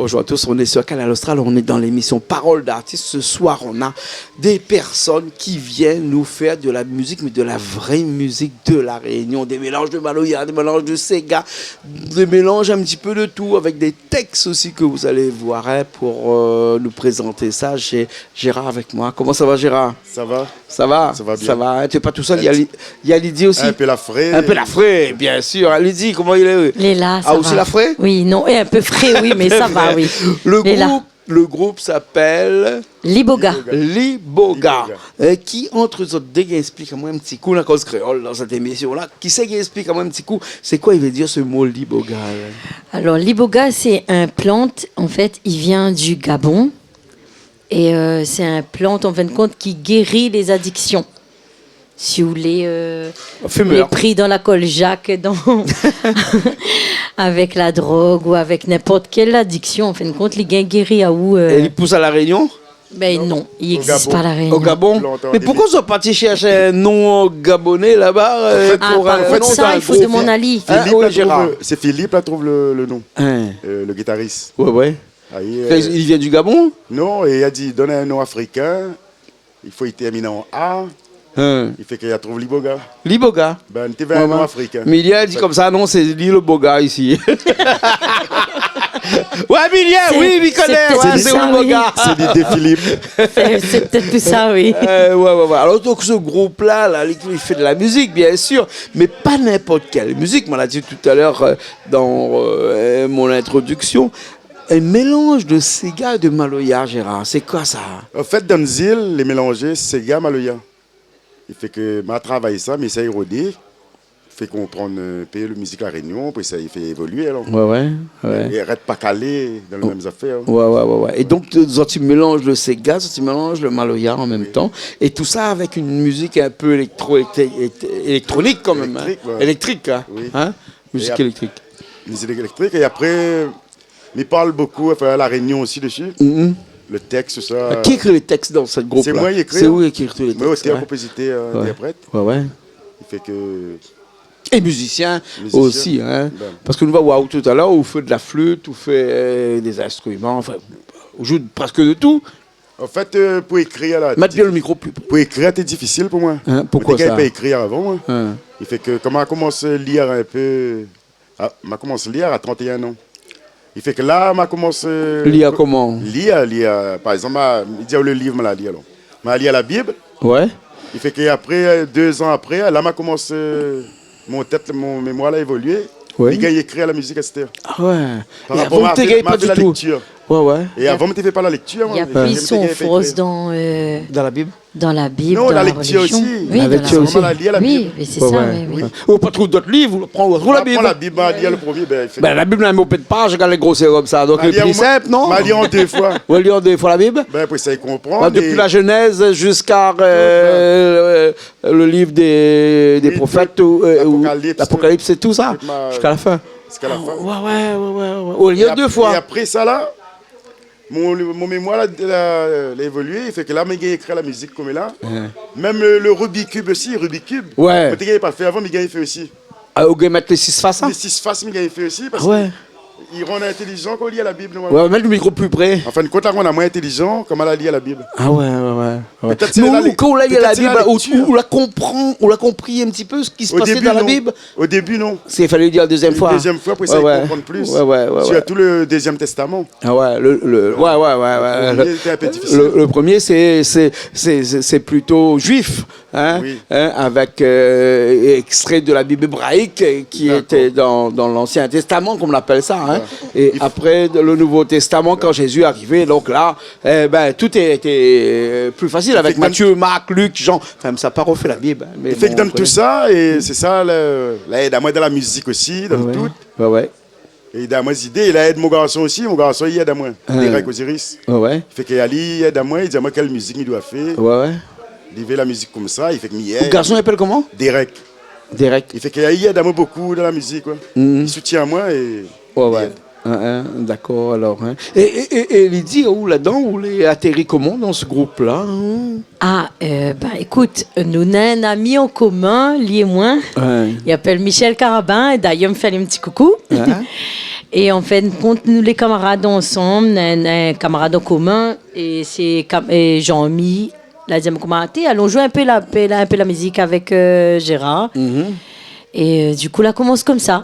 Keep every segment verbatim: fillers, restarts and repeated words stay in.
Bonjour à tous, on est sur Kanal Austral, on est dans l'émission Parole d'artiste. Ce soir, on a des personnes qui viennent nous faire de la musique, mais de la vraie musique de La Réunion. Des mélanges de maloya, des mélanges de séga, des mélanges un petit peu de tout, avec des textes aussi que vous allez voir, hein, pour, euh, nous présenter ça. J'ai Gérard avec moi. Comment ça va, Gérard ? Ça va ? Ça va ? Ça va bien. Ça va, hein ? T'es pas tout seul, il y a Li-, il y a Lydie aussi. Un peu la fré. Un peu la fré, bien sûr. Lydie, comment il est ? Lé la, sa va. Ah, aussi la fré ? Oui, non, é in pé fré, oui, mé sa va, oui. Lé la. Le groupe, le groupe s'appelle Liboga. Liboga. Liboga. Euh, ki ant zot dé i gingn ésplik amoin in ti kou, la koz kréol dan sèt émisyon-la. Kisa i gingn ésplik amoin in ti kou, sé koi i vé dir se mo Liboga, la ? Alors, Liboga, c'est un plante, en fait, il vient du Gabon. Et, euh, c'est un plante, en fin de compte, qui guérit les addictions. Si ou lé, euh, ou lé pri dan la kol jak, dan, avèk la drog ou avèk ninport kèl adiksyon, an fin de kont, li gingn géri aou, euh. É li pous a La Rényon ? Ben non, i égzis pa La Rényon. O Gabon ? Mé poukosa ou la pa parti shèrsh in non gaboné laba, euh, pou in non ? An fèt, sa, i fo domann ali. Philippe la trouv, sé Philippe la trouv le, le non. Euh, le guitariste. Ouais, ouais. Ah, li, euh, li vien du Gabon ? Non, é li la di, donn in non afrikin. I fo i tèrmine an A. Hein. I fé ke li la trouv Liboga. Liboga. Ben, té vé in non afrikin. Mé li la di konmsa, non, sé li le boga isi. Ouais, Miguel, oui, mi koné, sé pétèt sa, sé le boga. Sé l'idé Philippe. Sé, sé pétèt pou sa, oui. Euh, ouais, ouais, ouais. Alors, donc, ce groupe-là, là, li, li fé de la musique, bien sûr, mais pas n'importe quelle musique. Moin la di tout à l'heure, euh, dans, euh, mon introduction, un mélange de séga é de maloya, Gérard. Sé koi sa ? An fèt, dan zil, lé mélanzé séga, maloya. I fé ke ma travay sa, mi éséy rodé, fé konprann in pé le mizik La Rényon, pou éséy fé évolié, alor. Ouais, ouais, ouais. É, é rès pa kalé dan le mèm zafèr, hein. Ouais, ouais, ouais, ouais. É donk, zot i mélanz le séga, zot i mélanz le maloya an mèm tan. Oui. É tout sa avèk in mizik in pé éléktro-, éléktro-, éléktronik kan mèm, hein. Éléktrik, ouais. Éléktrik, hein. Oui. Hein ? Mizik éléktrik. Mizik éléktrik. É apré, mi parl bokou, anfin, La Rényon osi dési. Mhm. Le tèks, sa. Ki ékri le tèks dan se group-la ? Sé moin ki ékri. Sé ou ki ékri le tèks, ouais. Moin, otèr, konpozitèr, euh, intèrprèt. Ouais, ouais. I fé ke... É mizisien osi, hein. Mizisien. Ben. Parske nou va oir talèr, ou fé de la flit, ou fé, euh, dé zinstriman, anfin, ou zoué prèsk de tout. An fèt, euh, pou ékri la, mèt bien le mikro pli pré. Pou ékri, té difisil pou moin. Hein, poukosa ? Moin té gingn pa ékri avan, moin. Hein. I fé ke, kan ma komans lir in pé, ah, ma komans lir a trant-é-in an. I fé ke la, ma komans, euh, lir koman ? Lir, lir, par égzanp, ma, mi di aou le liv ma la lir, alor. Ma la lir la Bib. Ouais. I fé ke apré, euh, dé zan apré, la, ma komans, euh, mon tèt, mon mémoir la évolié. Oui. Mi gingn ékri la mizik astèr. Ah ouais. Par rapor, ma fé, ma fé la léktir. É avan, ou té gingn pa ditou. Ouais, ouais. É avan, mi té fé pa la léktir, moin. Li la pi son fors dan, euh, dan la Bib. Dan la Bib, dan la rélizion. Non, la léktir osi. Oui, dan la léktir osi. Moin la lir la Bib. Oui, mé sé sa, oui, oui. Ou la pa trouv d'ot liv, ou pran, ou pran la Bib. Ma pran la Bib, ma lir le promié, ben, i fé... Ben, la Bib, néna in pé de paj, gard le grosèr konmsa, donk lé pli sinp, non ? Ma lir an dé foi. Ou la lir an dé foi la Bib ? Ben, pou éséy konprann. Ouais, dopi la Jénèz ziska, euh, le liv dé, dé profèt, tout, euh, ou Lapokalips, tout. Lapokalips, sé tout sa, ziska la fin. Ziska la fin. Ah, ouais, ouais, ouais, ouais, ouais. Ou la lir an dé foi. É ap-, é apré sa la, mon, mon mémoir la, la, la évolié, i fé ke la, mi gingn ékri la mizik koméla. Ouais. Mèm le, le Rubik's Cube osi, Rubik's Cube. Ouais. Moin té gingn pa fé avan, mi gingn fé osi. Ah, ou gingn mèt le sis fas, hein ? Le sis fas, mi gingn fé osi, parske i rann intélijan kan ou lir la Bib, normalman. Ouais, mèt le mikro pli pré. An fin de kont, la rann amoin intélijan, kan ma la lir la Bib. Ah ouais, ouais, ouais. Ouais. Pétèt sé la lé-, pétèt sé la léktir. Mé ou, kan ou la lir la Bib, ou, ou la konpran, ou la konpri in ti pé sak i pasé dan la Bib ? O débi, non. O débi, non. Sé, falé lir la dézièm foi. Dézièm foi, pou éséy konprann plis. Ouais, ouais, ouais, ouais. Sirtou le dézièm tèstaman. Ah ouais, le, le, ouais, ouais, ouais, ouais. Le promié, sété in pé difisil. Le, le promié, sé, sé, sé, sé, sé plito juif, hein, hein, avèk, euh, ékstré de la Bib ébraïk, euh, ki lété dan, dan l'Ansien Tèstaman, konm i apèl sa, hein. D'accord. Ouais. É apré, dan le Nouvo Tèstaman, kan Jézi la arivé, donk la, Eh ben, tout lété, euh, pli fasil avèk Matthieu, Marc, Luc, Jean. Anfin, sa pa rofé la Bib, hein, mé bon, apré. I fé ke dan tout sa, é sé sa, la, la èd amoin dan la mizik osi, dan tout. Ouais, ouais. É dan mon zidé, la èd mon garson osi, mon garson, li èd amoin. Hein. Derek Osiris. Ouais, ouais. I fé ke ali, li èd amoin, li di amoin kèl mizik mi doi fé. Ouais, ouais. Li vé la mizik konmsa, i fé ke mi èd. Out garson i apèl koman ? Derek. Derek. I fé ke li èd amoin bokou dan la mizik, koi. Mhm. Li soutien amoin é li èd. Ouais, ouais. Hein, hein, dakor, alor, hein. É, é, é, é Lydie, ou ladan, ou lé atéri koman dan se group-la, hein ? Ah, euh, ben, ékout, nou néna in ami an komin, li é moin. Ouais. Li apèl Michel Carabin, é dayèr, mi fé ali in ti koukou. Ouais. É an fin d'kont, nou lé kamarad ansanm, in, in kamarad an komin, é sé kam-, é Jean-Mi, la di amoin, koman, té, alon zoué in pé la, pé la, in pé la mizik avèk, euh, Gérard. Mhm. É, euh, du kou, la komans konmsa.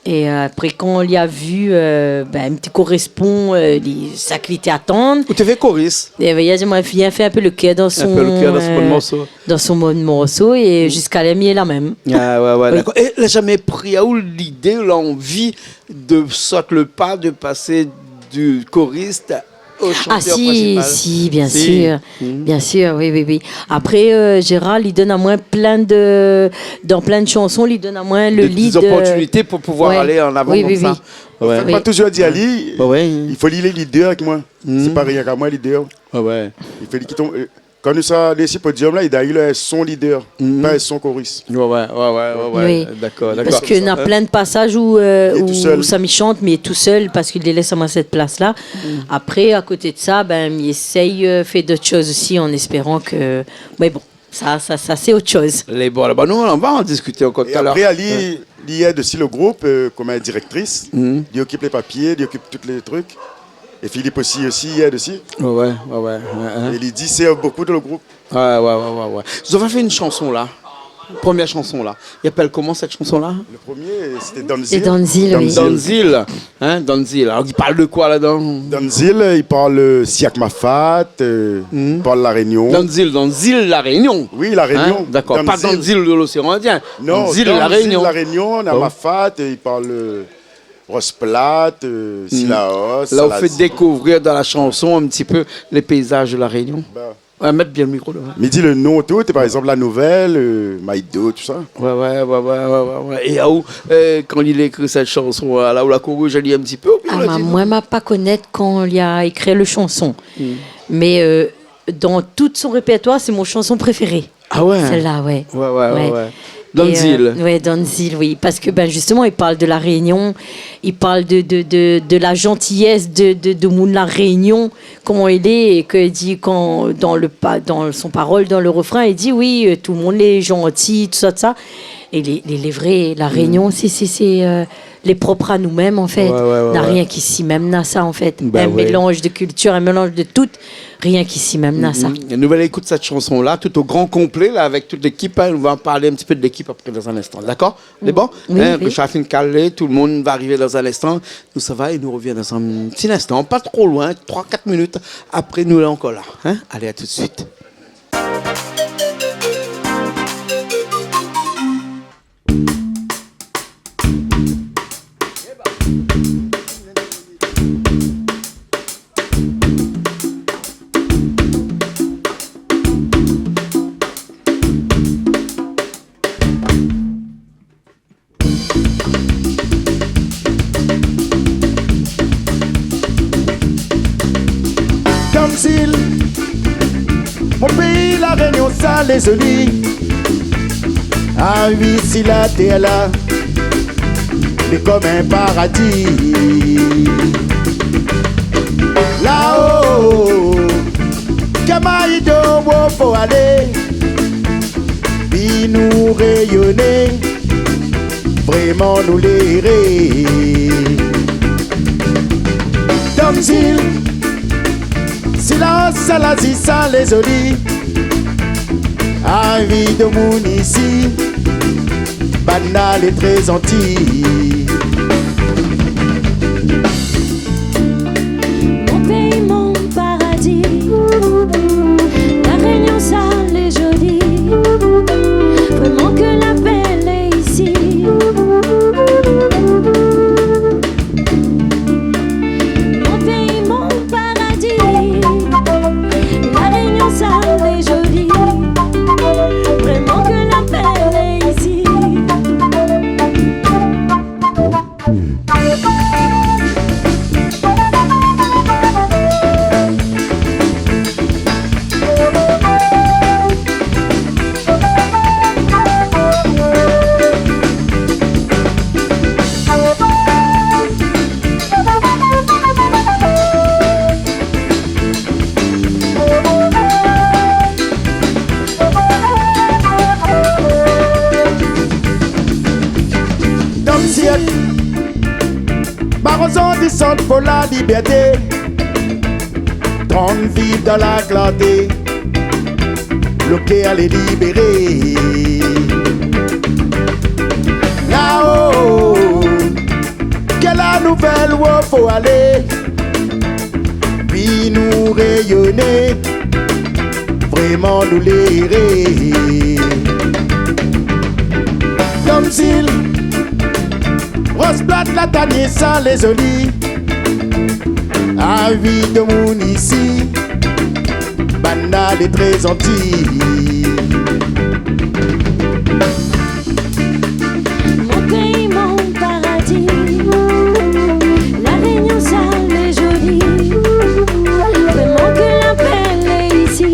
É, euh, apré, kan li la vi, euh, bin, mi té korèspon, euh, li, sak li té atann. Ou té vé koris. É bin, li la di amoin, vien fé in pé lo kèr dan son, In pé lo kèr dan son bann, euh, morso. dan son bann morso, é ziska la mi lé la mèm. Ah, oué, oué, Oui. dakor. É la zamé pri aou lidé, lanvi de sot lo pa de pasé du korist o Ah, shantèr si, prinsipal ? si, bien Si. sir. Mhm. Bien sir, oui, oui, oui. Apré, euh, Gérard, li donn amoin plin de, dan plin de shanson, li donn amoin lo Dé, dé lid, euh, zoportinité pou pouvoir oué. alé an avan Oui, oui, konmsa. oui. Oué. Fo pa Oui. touzour di ali, Oué, oué. i fo li lé lidèr avèk moin. Mhm. Sé pa rienk amoin lidèr. Oué, oué. I fo li kit, euh, Kan nou sa dési podium la, i dayèr lé son lidèr, Mm. pa son koris. Oué, oué, oué, oué, oué, oué. Oui. Dakor, dakor. Parske na plin de pasaz ousa, euh, Li lé tousèl. ousa mi shant, mé tousèl, parske li lès amoin sèt plas-la. Mm. Apré, a koté de sa, bin, mi éséy, euh, fé dot shoz osi, an éspéran ke, mé bon, sa, sa, sa, sé ot shoz. Lé bon, lé bon. Nou, nou va an diskité ankor É talèr. apré, ali, Oué. li èd osi lo group, euh, konm in direktris. Mm. Li okip lé papié, li okip tout lé trik. É Philippe osi, osi, i èd osi. Oué, oué, oué, oué, oué. É li di, sé bokou dan lo group. Oué, oué, oué, oué, oué. Zot la fé in shanson la. Promié shanson la. I apèl koman sèt shanson la ? Lo promié, sété Danzil. É Danzil, oui. Danzil. Danzil, hein, Danzil. Alor, i parl de koi ladan ? Danzil, i parl, euh, siak mafat, euh, Hmm. i parl La Rényon. Danzil, Danzil, La Rényon. Oui, La Rényon. Hein ? Dakor. Pa Danzil. Danzil de loséan Indien. Non, Danzil, La Rényon. Danzil, La Rényon, na Bon. mafat, é i parl, euh, Rosplat, euh, Hmm. Silaos, La, ou fé Salazie. dékouvrir dan la shanson in ti pé lé péizaz de La Rényon. Ba. Oué, mèt bien lo mikro la. Mi di lo non tout, par égzanp La Nouvèl, euh, Maïdo, tousa. Oué, oué, oué. É aou, euh, kan li la ékri sèt shanson, euh, la, ou la korizé ali in ti pé, oubien Ah, ou la ma, di non ? moin, ma pa konèt kan li la ékri lo shanson. Hmm. Mé, euh, dan tout son répèrtoir, sé mon shanson préféré. Ah oué ? Sèl-la, oué. Oué, oué, oué, Oué. oué. É, Danzil. euh, oué, Danzil, oui. Parske, bin, zistoman, i parl de La Rényon, i parl de, de, de, de la zantiyès de, de, de moun La Rényon, koman i lé, é ke i di kan, dan lo pa-, dan son parol, dan lo refrin, i di, oui, euh, tout lo moun lé zanti, tousa, tousa. É lé, lé, lé vré, La Rényon, Mm. sé, sé, sé, euh, lé prop a nou mèm, an fèt. Oué, oué, oué, Na oué. rienk isi mèm na sa, an fèt. Ba In oué. mélanz de kiltir, in mélanz de tout. Rienk isi mèm na sa. Mhm. Nou va alé ékout sèt shanson la, tout o gran konplé la, avèk tout lékip, hein. Nou va parl in ti pé de lékip apré dan in instan, dakor ? Lé bon ? Oui, Hein, oui. Richard fine kalé, tout lo moun va arivé dan in instan. Nou sava é nou rovien dan in ti instan, pa tro loin, troi, kat minit. Apré, nou lé ankor la, hein ? Alé, a tout de suit. Danzil, mon péi La Rényon, sa lé zoli. Ah oui, si la tèr la lé konm in paradi. Lao, Kamayido, ou fo alé, pi nou réyoné. Vréman nou lé éré. Danzil, Silaos, Salazie, sa lé zoli. Avi domoun isi, banna lé tré zanti. Mon péi, mon paradi, La Rényon, sa lé zoli. Vréman ke la pèl lé isi. Mon péi, mon paradi, La Rényon, sa lé zoli. Vréman ke la pèl lé isi. Danzil, An désann pou la libèrté, trant viv dan la klarté, lo kèr lé libéré. Laho, kèl la nouvèl, ousa fo alé, pi nou réyoné, vréman nou lé éré. Lom Sil, Ros Plat, La Tanière, sa lé zoli. Avi domoun isi, banna lé tré zanti. Mon péi, mon paradi, La Rényon, sa lé zoli. Vréman ke la pé lé isi.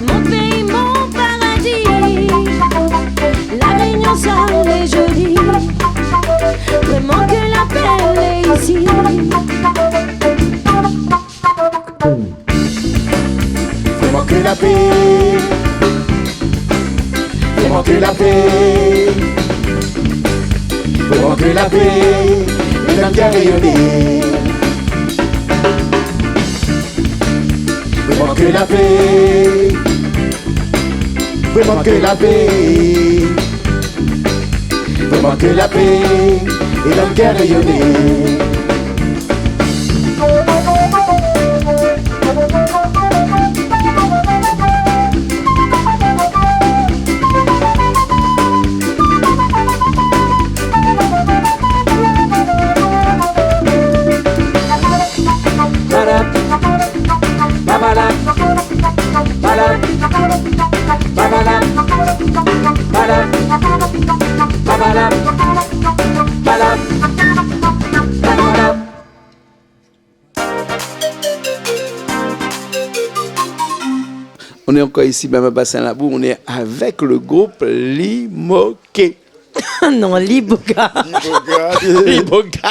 Mon péi, mon paradi, La Rényon, sa lé zoli. Vréman ke la pé lé isi. Vréman ke la pé. Vréman ke la pé. Vréman ke la pé. Lé nanm bien réyoné. Vréman ke la pé. Vréman ke la pé. Vréman ke la pé. Lé nanm bien réyoné. On est encore ici, même à Bassin Labou, on est avec le groupe Limoké. Non, Liboga. Liboga. Liboga.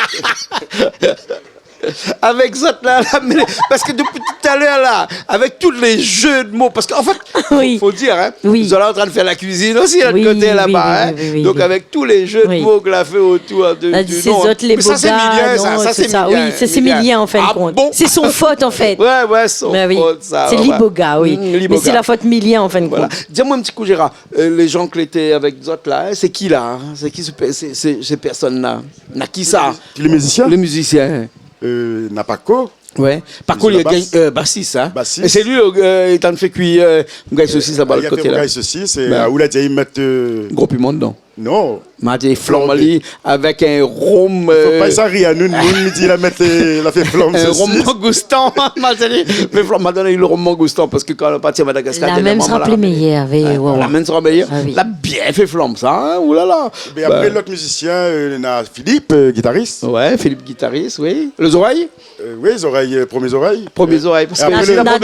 Avèk zot la, la, mé, parske dopi talèr la, avèk tout lé jeu de mots, parske an fèt, fo, fo dir, hein, zot lé an trin fé la kuizine osi, lot koté laba, hein. Oui, oui, oui. Donk, avèk tout lé jeu de mots ke la fé otour de, du nom, hein. Mé sa, sé Milien, sa, sa, sé Milien, an fin de kont. Ah bon ? Sé son fot, an fèt. Ouais, ouais, son fot, sa, ouais. Sé Liboga, oui. Mm, Liboga. Mé sé la fot Milien, an fin de kont. Voilà. Di amoin in ti kou, Gérard, euh, lé jan ke lété avèk zot la, hein, sé ki la, hein ? Sé ki sé pè-, sé, sé, sé pèrsone la ? Na ki sa ? Lé mizisien ? Lé mizisien. Euh, na Paco. Ouais. Paco, li lé gay-, euh, basis, hein. Basis. É sé li, euh, lé antrinn fé kui, euh, rougay sosis laba, lot koté la. Li la fé rougay sosis, é, euh, ou la di, i mèt, euh, gro piman dedan. Non. Ma di flanm ali avèk in rom, euh, fo pa sa ri anou, moun i di la mèt, euh, la fé flanm sosis. In rom mangoustan, ma di, mé flanm, ma di, lo rom mangoustan, parske kan la parti Madagascar, la mèm sra pli méyèr, oui. La mèm sra méyèr. Ah oui. La bien fé flanm sa, hein, oulala. Mé apré, lot mizisien, euh, na Philippe, euh, gitaris. Ouais, Philippe, gitaris, oui. Lo zorèy ? Euh, oui, zorèy, euh, promié zorèy. Promié zorèy, parske na, na, na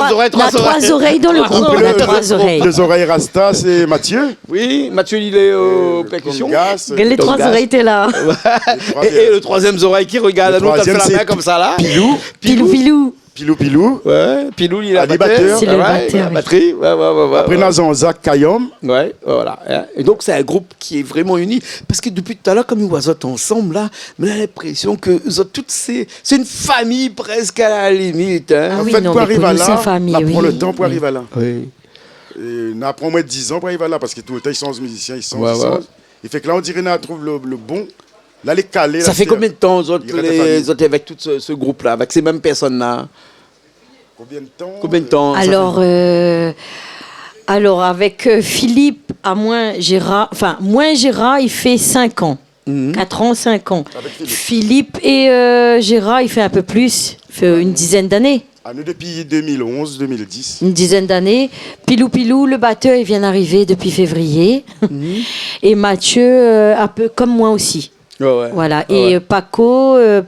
troi, na troi zorèy dan lo group, na troi zorèy. Lo zorèy rasta, sé Mathieu. Oui, Mathieu, li lé, euh, pèrkision. Kongas. Gard lé troi zorèy té la. É, é lo troizièm zorèy ki rogard anou, konmsa, la min konmsa la. Pilou. Pilou, Pilou. Pilou, Pilou. Ouais, Pilou, li lé batèr. Sé lo batèr, oui. La batri, ouais, ouais, ouais. Apré, na Jean-Jacques Kayom. Ouais, voilà, hein. É donk, sé in group ki lé vréman ini. Parske dopi talèr, kom mi voi zot ansanm la, mé la linprésion ke zot tout sé, sé in fami prèsk a la limit, hein. Ah oui, non, mé pou nou, sé in fami, oui. An fèt, pou ariv la, la pran lo tan pou ariv la. Oui. Euh, na pran omoin dizan pou ariv la, parske toultan i sanz mizisien, i sanz, i sanz. É fé ke la, on diré na trouv lo, lo bon. La lé kalé, la. Sa fé konbien de tan zot lé, zot lé avèk tout se, se group la, avèk sé mèm pèrsone la ? Konbien de tan, konbien de tan, euh, sa fé ? Alor, euh, alor, avèk, euh, Philippe, amoin, Gérard, anfin, moin, Gérard, i fé sink an. Mhm. Katr an, sink an. Avèk Philippe. Philippe é, euh, Gérard, i fé in pé plis, i fé in dizèn d'ané. Ah, nou, dopi deux mille onze, deux mille dix. In dizèn d'ané. Pilou Pilou, lo batèr, li vien arivé dopi févrié. Mhm. É Mathieu, euh, in pé kom moin osi. Ouais, ouais. Voilà. Ouais, ouais. É, euh, Paco, euh,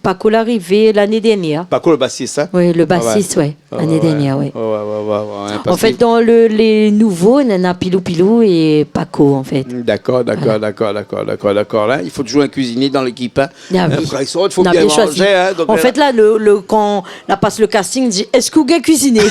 Paco la arivé lané dernièr. Paco le bassiste, hein ? Oui, le bassiste, ouais. Ah ouais. Lané dernièr, ouais. Ouais, ouais, ouais, ouais, ouais, an fèt, dan le, lé nouvo, néna Pilou Pilou é Paco, an fèt. D'accord, d'accord, d'accord, d'accord, d'accord, d'accord. Hein, il faut toujours un cuisinier dans l'équipe, hein. Ah oui. Après, il faut bien manger, hein, donc, euh, an fèt, la, le, le, kan la pas le casting, di, « Èske ou gingn kuiziné ? »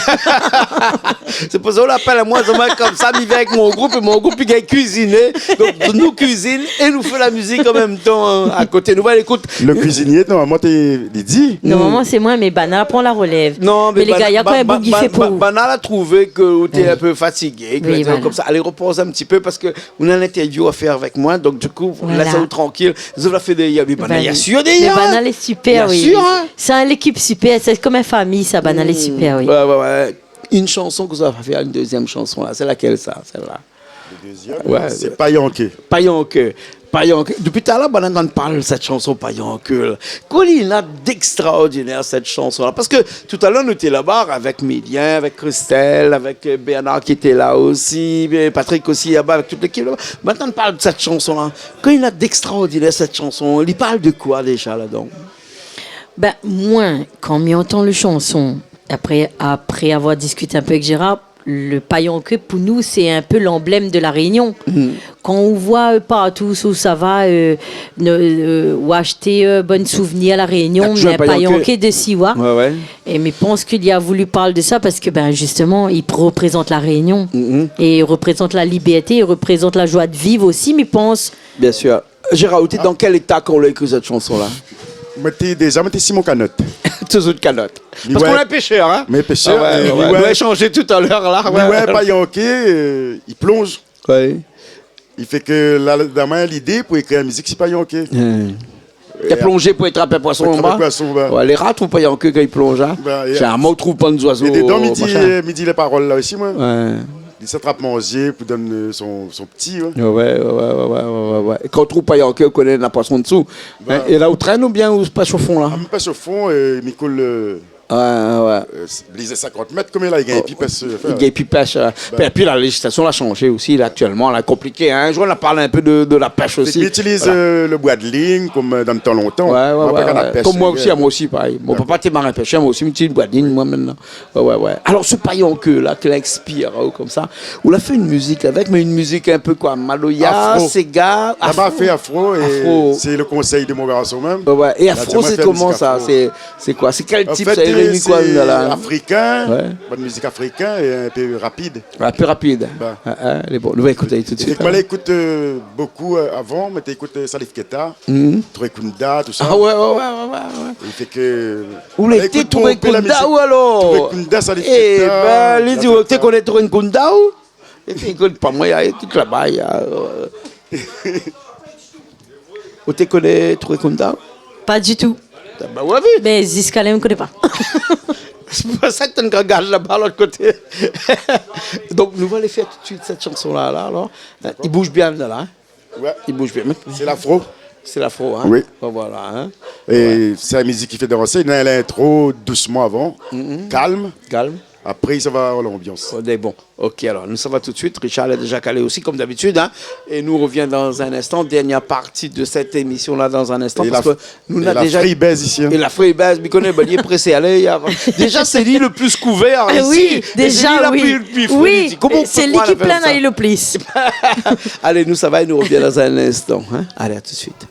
Sé pou sa ou la apèl amoin, sé moin konmsa, mi vien avèk mon group, é mon group i gingn kuiziné. Donk nou kuizine é nou fé la mizik an mèm tan, hein, a koté. Nou va ékout. Le cuisinier, normalman, té, li di. Normalman, sé moin, mé banna la pran la relèv. Non, mé lé gayar, kan in boug i fé pou ou. Banna la trouvé ke ou té in pé fatigé, ke ou té konmsa. Alé, repoz in ti pé parske ou na in interview a fèr avèk moin. Donk du kou, lès aou trankil. Zot la fé dé, banna, bien sûr, dé, mé banna lé super, oui. Bien sûr, hein. Sé in lékip super, sé konm in famiy, sa, banna lé super, oui. Ouais, ouais, ouais. Une chanson ke zot va fèr, une deuxième chanson, la. Sé lakèl, sa, sèl-la ? Le deuxième, ouais, sé Payanké. Payanké. Payanké. Dopi talèr, banna antann parl de sèt shanson Payanké, la. Kosa li néna d'extraordinaire, sèt shanson-la ? Parske talèr, nou té laba avèk Milien, avèk Christelle, avèk, euh, Bernard ki té la osi, é Patrick osi, laba, avèk tout lékip laba. Banna antann parl de sèt shanson-la. Kosa li néna d'extraordinaire, sèt shanson ? Li parl de koi, déza, ladan ? Ben, moin, kan mi antann le shanson, apré, apré avoir diskité in pé avèk Gérard, le Payanké, pou nou, sé in pé l'emblème de La Réunion. Kan ou voi, euh, partou ousa ou sava, euh, ne, euh, ou ashté, euh, bann souvnir La Réunion, mé in payanké dési, ouais. Ouais, ouais. É mi pans ke li la voulu parl de sa parske, ben, justement, li reprézant La Réunion. É li reprézant la liberté, li reprézant la joie de vivre osi, mi pans. Bien sûr. Gérard, ou té dan kèl éta kan ou la ékri sèt shanson-la ? Moin té, déza, moin té si mon kanot. Touzour kanot. Parske ou lé pèshèr, hein ? Mé pèshèr, ah ouais, ouais, nou va échanzé talèr, la. Ouais, ouais, Payanké, euh, li plonz. Ouais. Li fé ke la, la, dan mon lidé pou ékri in mizik si Payanké. Ouais. Té plonzé pou trap in poison anba. Pou trap in poison, ouais. Ouais, lé rar trouv Payanké kan li plonz, hein. Bah, sé in mo trouv pa in zoizo, machin. É dedan, mi di, mi di lé parol la osi, moin. Ouais. Li sa trap manzé pou donn, euh, son, son pti, ouais. Ouais, ouais, ouais. É kan ou trouv Payanké, ou koné na poison dsou. Hein ? Bah. É la ou trèn oubien ou pès o fon, la ? Ah, mi pès o fon, euh, mi koul, euh, ouais, ouais, euh, lé sinkant mèt, konm la, li gingn pi pès, euh, li gingn pi pès, euh. Bah. Épi la lézislasion la shanzé osi, la, aktièlman, la, konpliké, hein. In zour nou la parl in pé de, de la pèsh osi. Voilà. Sé ke mi itiliz, euh, le boi de lign, konm, euh, dan le tan lontan. Ouais, ouais, ouais. Apré, kan na pèsh, konm moin osi, euh, moin osi, parèy. Mon papa té marin pèshèr, moin osi, mi itiliz boi de lign, moin, mintnan. Ouais, ouais, ouais. Alor, se Payanké la, ke la inspir aou konmsa, ou la fé in mizik avèk, mé in mizik in pé koi, maloya, séga, afro. Afro. Laba, la fé afro, é sé le konsèy de mon garson mèm. Ouais, ouais. É afro, sé koman sa ? Sé, sé koi ? Sé kèl tip sa ? An fèt, sé afrikin, bann mizik afrikin é in pé rapid. Ouais, in pé rapid. Bah. Ah, ah, lé bon. Nou va ékouté tout suit, hein. Moin la ékout, euh, bokou, euh, avan, moin té ékout, euh, Salif Keita. Touré Kunda, tousa. Ah ouais, ouais, ouais. Ou lété Touré Kunda, ou alor ? Touré Kunda, Salif Keita. Eh ben, li di, ou té koné Touré Kunda, ou ? Épi, ékout, pa moin, na tout laba, na, euh. Ou té koné Touré Kunda ? Pa ditou. Ah bah ouais, oui. Mé ziska la, mi koné pa. Sé pou sa ke té in gran gaz laba, lot koté. Donk, nou va alé fé tout suit sèt shanson-la, la, alor. D'accord. I bouz bien, la, hein. Ouais. I bouz bien. Sé lafro. Sé lafro, hein. Oui. Bon, voilà, hein. É sé in mizik ki fé dansé. Néna lintro dousman avan, kalm. Kalm. Apré, sa va an lanbians. Oh, lé bon. Ok, alor, nou sava tout suit. Richard lé déza kalé osi, konm dabitid, hein. É nou revien dan in instan, dernière partie de cette émission-là, dan in instan, parske nou na déza la freebase isi, hein. É la freebase, mi koné, ben, li lé présé, alé, déza, sé li le pli kouvèr isi. Ah oui, déza, oui. Koman, sé li ki plin le pli. Alé, nou sava é nou revien dan in instan, hein. Alé, à tout de suite.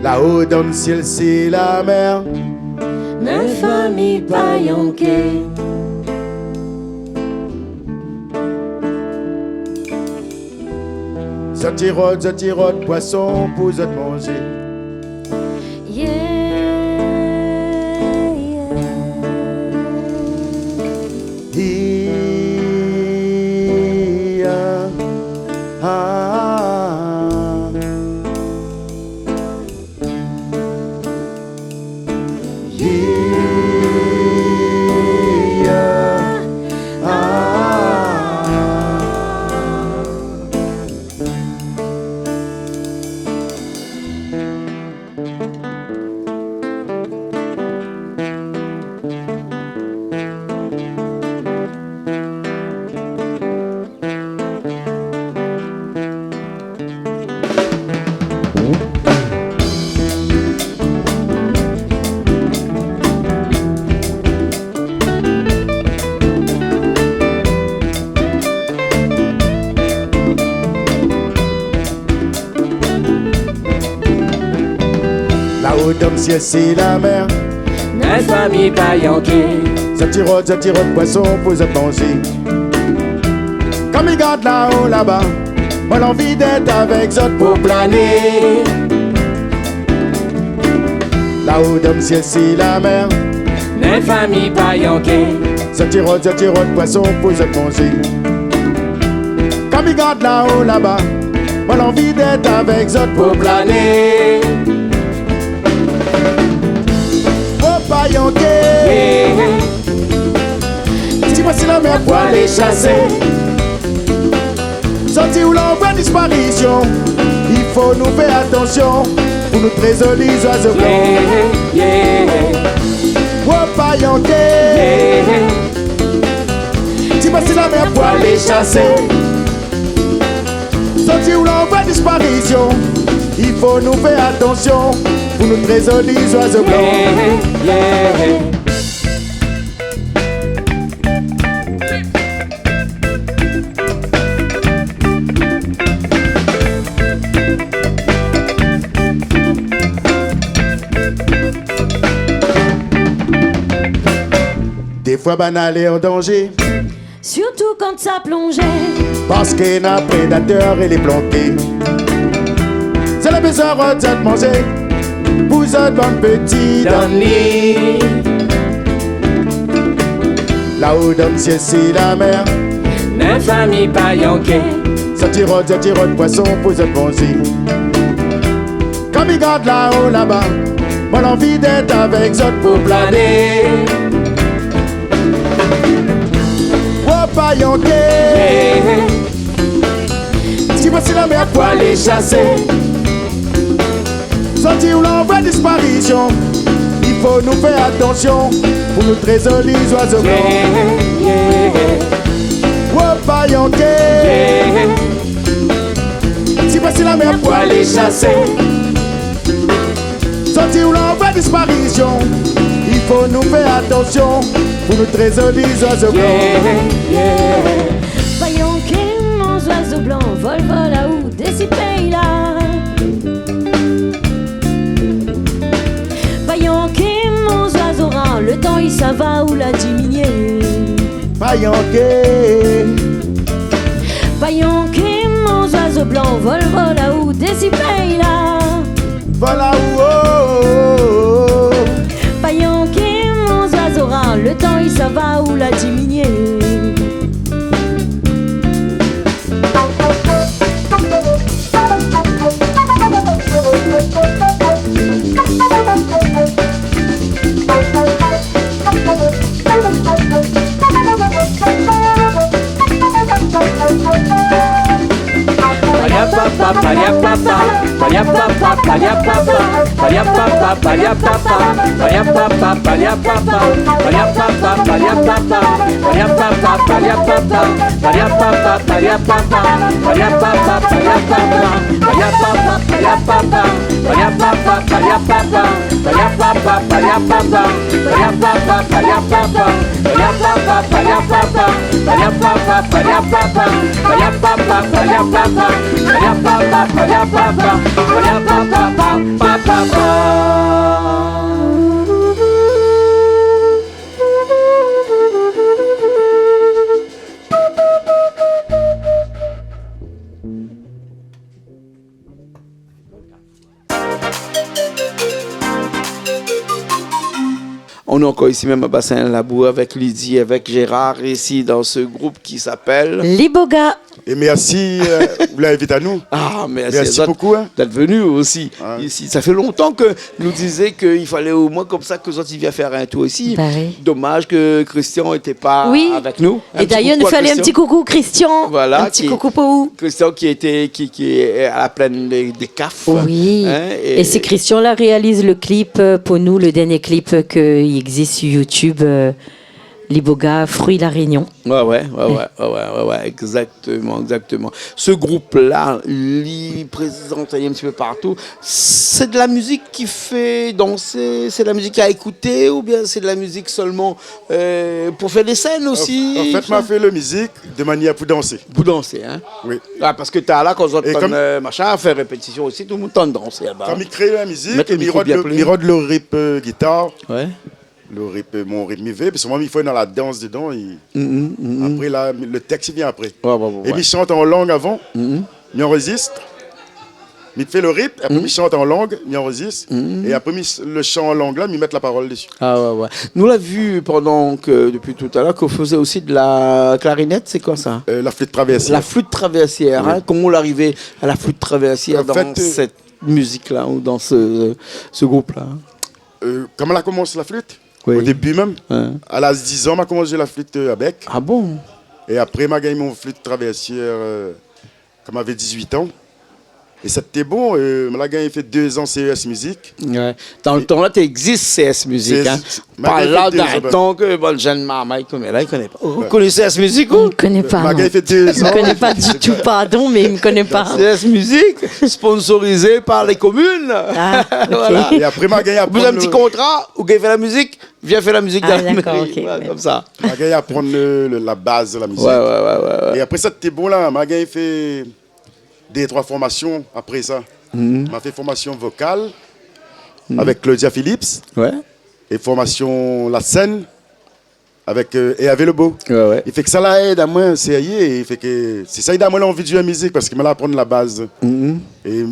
Lao dan sièl sé la mèr. Mé fami Payanké. Zot i rod, zot i rod poison pou zot manzé. Yeah, yeah. Hi, ya, ah. Hi, Odom sièl si la mèr. Néna in fami pa yanké. Zot i rod, zot i rod poison pou zot manzé. Kan mi gard laho laba, moin lanvi d'èt avèk zot pou plané. Laho odom sièl si la mèr. Néna in fami pa yanké. Zot i rod, zot i rod poison pou zot manzé. Kan mi gard laho laba, moin lanvi d'èt avèk zot pou plané. Ou pa yanké. Ti pasi la mèr pou alé shasé. Zot i ou lanvoy disparision. I fo nou fé atansion pou nout tré zoli zwazo blan. Ou pa yanké. Ti pasi la mèr pou alé shasé. Zot i ou lanvoy disparision. I fo nou fé atansion pou nout tré zoli zwazo blan. Défoi bann alé an danzé. Sirtou kan sa plonzé. Parske na prédatèr é lé planké. Zot la bézoin rod zot manzé pou zot bann pti dann li. Laho odom sièl si la mèr. Néna in fami pa yanké. Zot i rod, zot i rod poison pou zot manzé. Kan mi gard laho laba, moin lanvi d'èt avèk zot pou plané. Ou pa yanké. Ti pasi la mèr pou alé shasé. Zot i ou lanvoy disparision. I fo nou fé atansion pou nout tré zoli zwazo blan. Ou pa yanké. Ti pasi la mèr pou alé shasé. Zot i ou lanvoy disparision. I fo nou fé atansion pou nout tré zoli zwazo blan. Pa yanké mon zwazo blan, vol, vol aou dési péi la. Pa yanké mon zwazo ra, lo tan i sava ou la diminié. Pa yanké. Pa yanké mon zwazo blan, vol, vol aou dési péi la. Vol aou, oh, oh, oh. Pa yanké mon zwazo ra, lo tan i sava ou la diminié. On est encore ici même à Bassin Labour avec Lydie, avec Gérard, ici dans ce groupe qui s'appelle Liboga. Et merci, euh, vous l'invitez à nous. Ah, merci à vous d'être venus aussi ici. Merci beaucoup, hein. Ouais. Ça fait longtemps que nous disait qu'il fallait au moins comme ça que zot i vien fé in tour isi. Bah oui. Dommage que Christian était pas avec nous. Oui. Et d'ailleurs, nou fé in ti koukou Christian. Un petit coucou à Christian. Voilà, un petit coucou pour vous. Christian qui était, qui, qui est à la plaine des, des Cafres, hein, et c'est Christian la réalisé le clip, euh, pour nous, le dernier clip, euh, qui existe sur YouTube, euh, Liboga, Fruit La Réunion. Ouais, ouais, ouais, ouais, ouais, ouais, ouais, ouais, exactement, exactement. Ce groupe-là, li prézant ali in ti pé partou. C'est de la musique qui fait danser, c'est de la musique à écouter, ou bien c'est de la musique seulement, euh, pour faire des scènes aussi ? En, en fait, ma fé la mizik de manièr pou dansé. Pou dansé, hein ? Oui. Ah, parske talèr la, kan zot, é kom, euh, machin, fé répétition osi, tout le moun té dans laba. Kom mi kré la mizik, mèt le mikro bien pré, mi rod le, mi rod le ritm, euh, gitar. Ouais. Le ritm, mon ritm, mi vé, parske moin, i fo dan la dans dedan, é apré, la, le tèks, i vien apré. Ouais, ouais, ouais, ouais. É mi shant an lang avan, mi anrozistr, mi fé le ritm, apré, mi shant an lang, mi anrozistr, é apré, mi, le shan an lang la, mi mèt la parol desi. Ah, ouais, ouais. Nou la vi pandan ke, depi talèr, ke ou fé osi de la klarinèt, sé koi sa ? Euh, la flit travèrsièr. La flit travèrsièr, hein ? Oui. Koman ou la arivé à la flit travèrsièr dan, euh, sèt mizik-la ou dan se, se group-la ? Euh, koman la komans la flit ? Oui. O débi mèm, a laz dizan, ma komans zoué la flit, euh, avèk. Ah bon ? É apré, ma gingn mon flit travèrsièr, euh, kan mavé dizuit an. É sa té bon, euh, ma la gingn fé dé zan C E S mizik. Ouais. Dan le tan la, té égzis C E S mizik, hein. Pa la, dan le tan ke bann jenn marmay i koné la, i koné pa. Ou koné C E S mizik, ou ? Mi koné pa, non. Ma gingn fé dé zan. Mi koné pa ditou, pardon, mé mi koné pa. C E S mizik, sponsorizé par les communes. Ah, ok. Voilà. É apré, ma gingn aprann le... Ou bézoin in ti kontra, ou gingn fé la mizik, vien fé la mizik dan la méri. Ah, d'accord, ok, ouais. Komsa. Ma gingn aprann le, le, la baz de la mizik. Ouais, ouais, ouais, ouais, ouais. É apré sa té bon la, ma gingn fé dé, troi formasion apré sa. Ma fé formasion vokal avèk Claudia Phillips. Ouais. É formasion la sèn avèk, euh, Hervé Lebeau. Ouais, ouais. I fé ke sa la èd amoin, sérié, i fé ke, sé sa i donn amoin lanvi de zoué la mizik, parske ma la aprann la baz. É,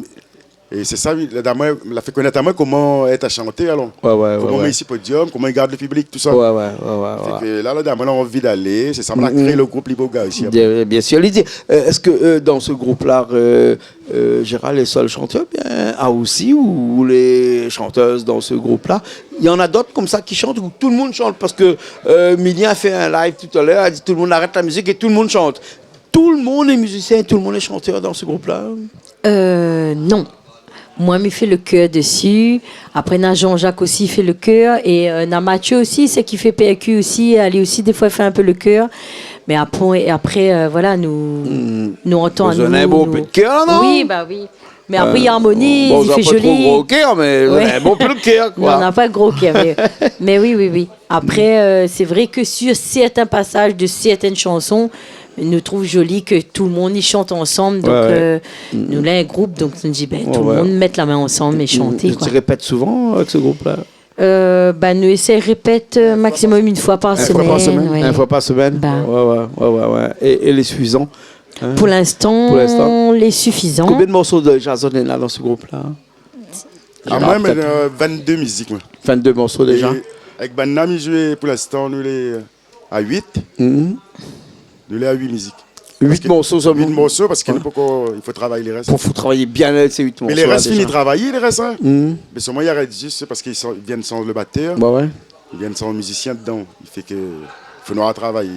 é sé sa, oui, la donn amoin, la fé konèt amoin koman èt a shanté, alor. Ouais, ouais, ouais. Koman mi isi podiom, koman i gard le piblik, tousa. Ouais, ouais, ouais, ouais. Fé ke la, la donn amoin lanvi d'alé, sé sa, ma la kré le group Liboga osi, apré. Bien, bien sûr. Lydie, euh, èske, euh, dan se group-la, euh, euh, Gérald lé sèl shantèr, bien, ah, osi, ou lé shantèz dan se group-la ? Néna dot komsa ki shant, ou tout le moun i shant, parske, euh, Milien la fé in live talèr, la di tout le moun arèt la mizik é tout le moun i shant. Tout le moun lé mizisien, tout le moun lé shantèr dan se group-la ? Euh, non. Moin, mi fé le kèr desi. Apré, na Jean-Jacques osi i fé le kèr. É, euh, na Mathieu osi, sé ki fé pèrku osi. Ali osi, défoi, i fé in pé le kèr. Mé apré, é apré, euh, voilà, nou, nou antan anou, nou... Zot néna in bon pé de kèr, la, non ? Oui, ba oui. Mé apré, i armoniz, i fé zoli. Bon, zot na pa tro gro kèr, mé zot néna in bon pé de kèr, koi. Non, na pa gro kèr, mé, mé oui, oui, oui. Apré, euh, sé vré ke sur sèrtin pasaz de sèrtin shanson, nou trouv zoli ke tout le moun i shant ansanm. Donk, euh, nou lé in group, donk nou di, bin, tout le moun mèt la min ansanm é shanté, koi. Zot i répèt souvan avèk se group-la ? Euh, ba, nou éséy répèt, euh, maximum in foi par semèn. In foi par semèn ? Ouais. In foi par semèn ? Ba. Ouais, ouais, ouais, ouais, ouais. É, é lé sifizan, hein ? Pou linstan, lé sifizan. Pou linstan. Konbien de morso déza zot néna dan se group-la ? Ah, moin, mé, euh, vinn-dé mizik, moin. Vinn-dé morso déza. É avèk banna mi zoué, pou linstan, nou lé a uit. Nou lé a uit mizik. Uit morso solman. Uit morso, parske nou pankor, i fo travay lé rès. Pou, fo travay bien, sé uit morso la, déza. Mé lé rès fini travayé, lé rès, hein. Mé solman, i arèt zis, sé parske i sa-, i vien sanz le batèr. Ba ouais. I vien sanz mizisien dedan. I fé ke fo nou travay,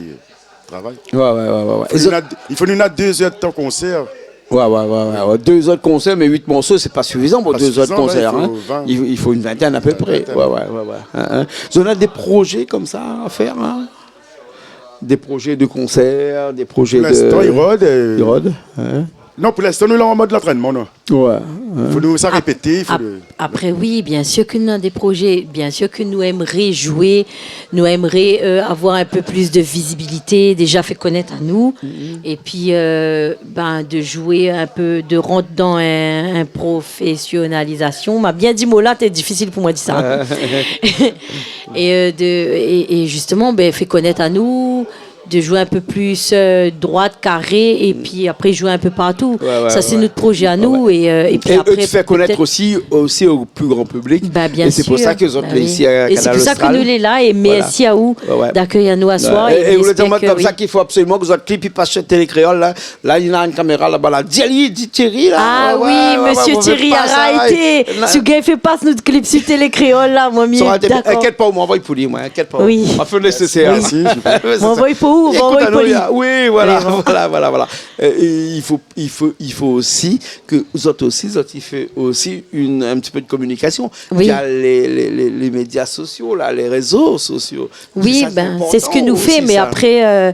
travay. Ouais, ouais, ouais, ouais, ouais. I fo nou na, i fo nou na dé zèr de tan konsèr. Ouais, ouais, ouais, ouais, ouais. Dé zèr de konsèr, mé uit morso, sé pa sifizan pou dé zèr de konsèr, hein. Pa sifizan, non, i fo, i fo in vintèn a pé pré. In vintèn. Ouais, ouais, ouais, ouais. Hein, hein. Zot néna dé projé komsa a fèr, hein ? Dé projé de konsèr, dé projé de... Pou linstan, i rod, euh, i rod, hein. Non, pou linstan, nou lé an mod lantrènman, nou. Ouais, ouais. Fo nou sa répété, fo nou... Apré, oui, bien sûr ke nou néna dé projé, bien sûr ke nou émré zoué, nou émré, euh, avoir in pé plis de vizibilité, déza fé konèt anou, épi, euh, bin, de zoué in pé, de rant dan in, in profésionalizasion. Ma bien di mo-la, té difisil pou moin di sa. É, euh, de, é, é zistoman, bin, fé konèt anou, de zoué in pé plis, euh, droit, karé, épi apré zoué in pé partou. Ouais, ouais, ouais. Sa, sé nout projé anou, é, euh, épi apré, pétèt... É, é de fé konèt osi, osi o pli gran piblik. Ba, bien sûr. É sé pou sa ke zot lé isi a Kanal Austral. Ba oui. É sé pou sa ke nou lé la, é mèrsi a ou d'akèy anou aswar, é mi éspèr ke... Ouais, ouais. É, é ou lé di amoin komsa k'i fo absoliman ke zot klip i pas sur Télé Kréol, la. La, néna in kaméra laba, la. Di ali, di Thierry, la. Ah oui, mésyé Thierry, arèt. Si ou gingn fé pas nout klip sur Télé Kréol, la, moin, mi lé dakor. Sa té, inkièt pa, ou anvoy pou li, moin, inkièt pa. Oui. Ma fé le nésésèr, la. Mèrsi, super. Moin anvoy pou Ou, i ékout anou, poli. Oui, voilà, voilà, voilà, voilà. Euh, é i fo, i fo, i fo osi ke zot osi, zot i fé osi in, in ti pé de kominikasion via lé, lé, lé, lé média sosio, la, lé rézo sosio. Oui, sé sa, sé inportan osi, sa. Bin, sé sak nou fé, mé apré, euh,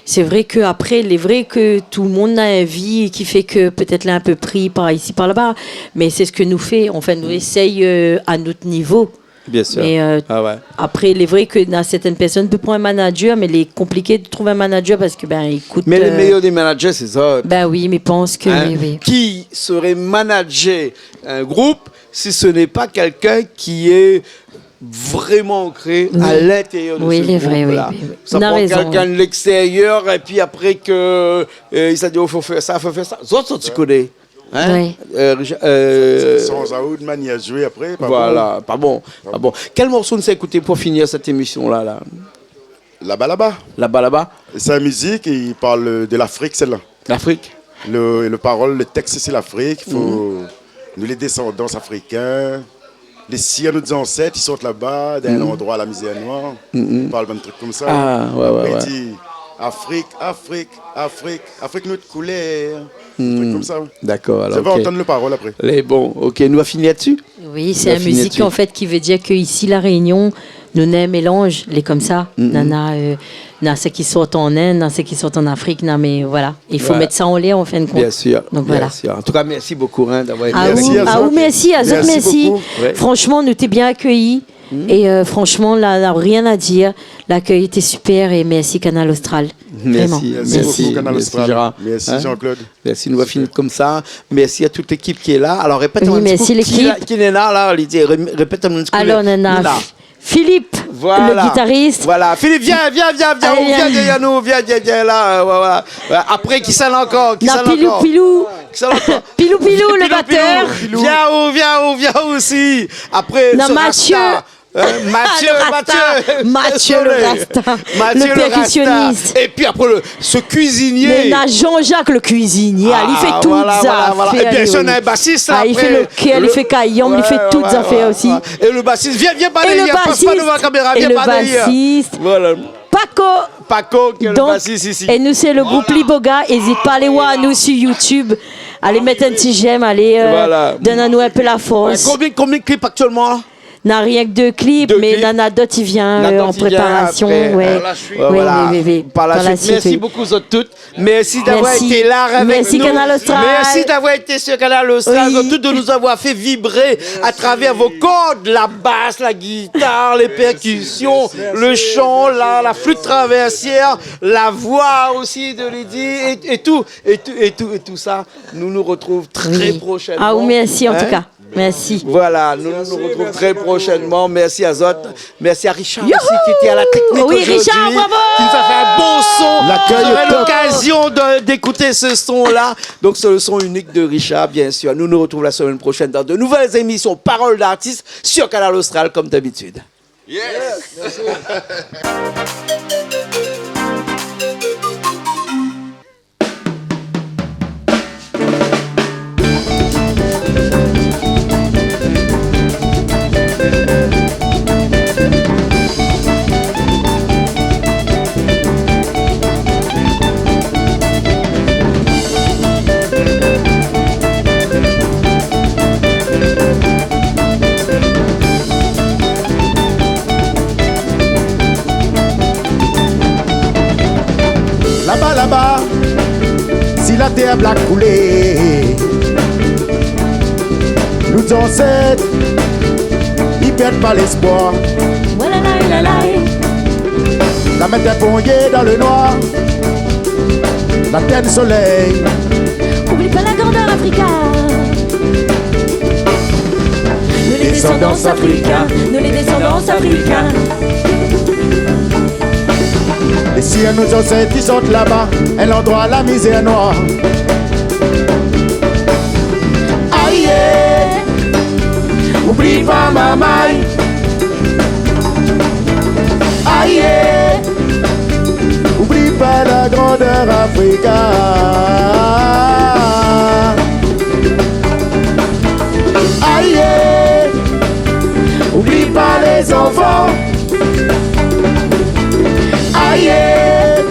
sé vré ke apré, lé vré ke tout le moun na in vi ki fé ke pétèt lé in pé pri par isi, par laba, mé sé sak nou fé. Anfin, nou éséy, euh, a nout nivo. Bien sûr. Mé, euh, apré, lé vré ke na sèrtin pèrsone i pé pran in manager, mé lé konpliké de trouv in manager parske, bin, i kout, euh... Mé le méyèr dé manager, sé sa. Bin oui, mé pans ke, oui, oui. Qui saurait manager un groupe si ce n'est pas quelqu'un qui est vraiment ancré à l'intérieur de ce groupe-là ? Oui, lé vré, oui, oui. Sa i pran kèlkin de l'extérieur épi apré ke, euh, i sa di, « Oh, fo fé sa, fo fé sa. » Zot, zot i koné. Hein ? Oui. Euh, Richard, euh, san aou de manièr zoué apré, pa bon. Voilà, pa bon, pa bon. Kèl morso nou sa ékouté pou fini sèt émision-la, la ? Laba, laba. Laba, laba. Sé in mizik, i parl de Lafrik, sèt-la. Lafrik. Le, le parol, le tèks, sé Lafrik. Fo nou, lé désandan afrikin, lé sir nout zansèt i sort laba, dan in landroi la mizèr noir. I parl bann trik konmsa. Ah, ouais, ouais, ouais. Apré, i di, Afrik, Afrik, Afrik, Afrik nout koulèr. Trik konmsa, ouais. Dakor, alor, ok. Zot va antann le parol apré. Lé bon, ok, nou va fini la-dsi. Oui, sé in mizik, an fèt, ki vé dir ke isi, La Rényon, nou na in mélanz, lé konmsa. Nana, euh, na sak i sort an Inde, na sak i sort an Afrik, na, mé voilà. I fo mèt sa anlèr, an fin de kont. Bien sûr, bien sûr. Donk voilà. An tou ka, mèrsi bokou, hein, d'avoir été avec nous. A ou, a ou, mèrsi, a zot, mèrsi. Merci beaucoup. Ouais. Franchement, nou té bien akéyi. É, euh, franchement, la, la, rien à dire. Lakèy lété super é mèrsi Kanal Austral. Vréman. Mèrsi, mèrsi bokou, Kanal Austral. Mèrsi, Gérard. Mèrsi, Jean-Claude. Mèrsi, nou va fini konmsa. Mèrsi a tout lékip ki lé la. Alor, répèt amoin in ti kou kisa néna la, Lydie, ré-, répèt amoin in ti kou. Alor, néna Philippe, le guitariste. Voilà. Philippe, vien, vien, vien, vien, vien, vien, vien, vien la, euh, voilà. Apré, kisa néna ankor ? Kisa néna ankor ? Pilou, Pilou. Kisa néna ankor ? Pilou, Pilou, le batteur. Pilou, Pilou. Vien ou, vien ou, vien ou osi. Apré, Mathieu. Hein, Mathieu, le rasta. Mathieu, le rasta. Mathieu, le percussionniste. Épi apré, le, ce cuisinier. Mé na Jean-Jacques, le cuisinier. Ah, li fé tout zafèr, voilà, voilà. Épi, si nou na in basis la, li fé le kèr, li fé kayanm, li fé tout zafèr osi. É le basis, vien, vien, pas dèrièr, pas, pas devan la kaméra, vien, pas dèrièr. Voilà. Paco. Paco, ki lé le basis isi. Donk, é nou, sé le group Liboga. Ézit pa alé oir anou sur YouTube. Alé mèt in ti j'aime, alé, euh, donn anou in pé la fors. Konbien, konbien klip aktièlman la ? Na rienk dé klip, mé nana dot i vien, euh, an préparasion. Nana dot i vien apré, hein. Ouais, voilà. Oui, oui, oui. Par la suite, oui. Mèrsi bokou zot tout. Mèrsi d'avoir été la avèk nou. Mèrsi Kanal Austral. Mèrsi d'avoir été sur Kanal Austral. Oui. Zot tout de nous avoir fait vibrer à travers vos cordes, la basse, la guitare, les percussions, le chant, la, la flûte traversière, la voix aussi de Lydie et, et tout, et tout, et tout, et tout ça. Nous nous retrouvons très prochainement. Ah, mèrsi an tou ka. Mèrsi. Voilà, nous, nous nous retrouvons très prochainement. Mèrsi azot. Mèrsi à Richard aussi, qui était à la technique aujourd'hui, qui nous a fait un bon son. Vous aurez l'occasion de, d'écouter ce son-là. Donc, c'est le son unique de Richard, bien sûr. Nous nous retrouvons la semaine prochaine dans de nouvelles émissions Parole d'artiste sur Kanal Austral, comme d'habitude. Yes. Laba, laba, si la tèr blak koulé, nout zansèt i pèrd pa lèspwar. Walalay, lalay. La mèt in ponyé dan le noir, la tèn solèy. Oubli pa la grandèr Afrika. Nou lé désandan afrikin, nou lé désandan afrikin. Lé sir nout zansèt i sort laba, in landroi la mizèr noir. Ayé, oubli pa marmay. Ayé, oubli pa la grandèr Afrika. Ayé, oubli pa lé zanfan. Ayé,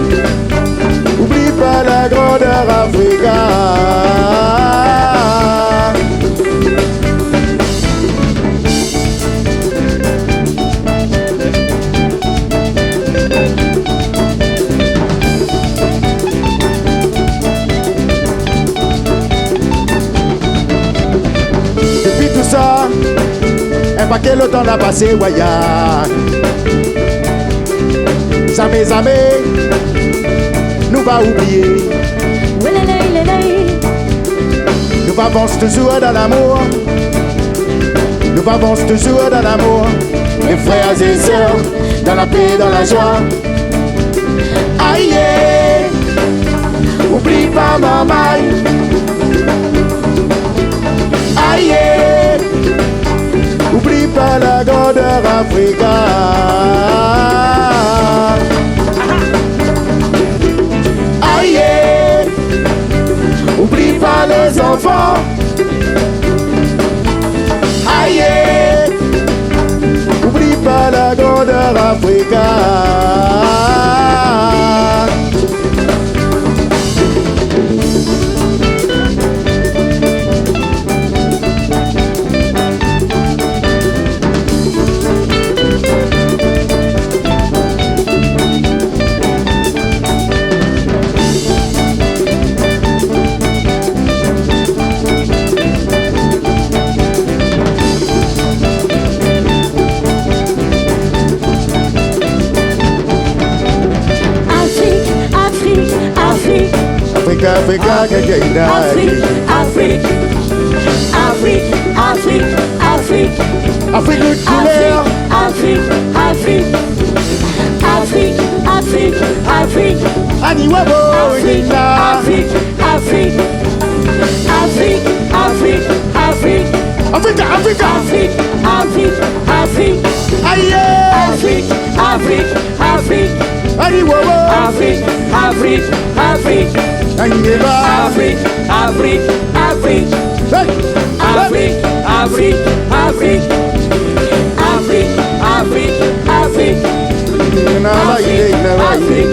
Paké lo tan la pasé, waya. Zamé, zamé, nou va oublié. Ouélélé, lélé. Nou va avans touzour dan lamour. Nou va avans touzour dan lamour. Mé frèr é sèr, dan la pé, dan la joi. Ayé, oubli pa marmay. Ayé, oubli pa la grandèr Afrika. Ayé, oubli pa lé zanfan. Ayé, oubli pa la grandèr Afrika. Afrik, Afrik, Afrik. Afrika, Afrika, Afrik, ke, ke, Afrik, Afrik, Afrik, Afrik, Afrik. Afrik, Afrik, Afrik, Afrik. Afrik, Afrik, Afrik. Ani wabo, Afrik, Afrik, Afrik. Afrik, Afrik, Afrik. Afrika, Afrika. Afrik, Afrik, Afrik. Ayé. Afrik, Afrik, Afrik. Ani wabo. Afrik, Afrik, Afrik. Ani wabo. Afrik, Afrik, Afrik. Hey. Afrik, Afrik, Afrik. Afrik, Afrik, Afrik. Nana, Afrik, Afrik,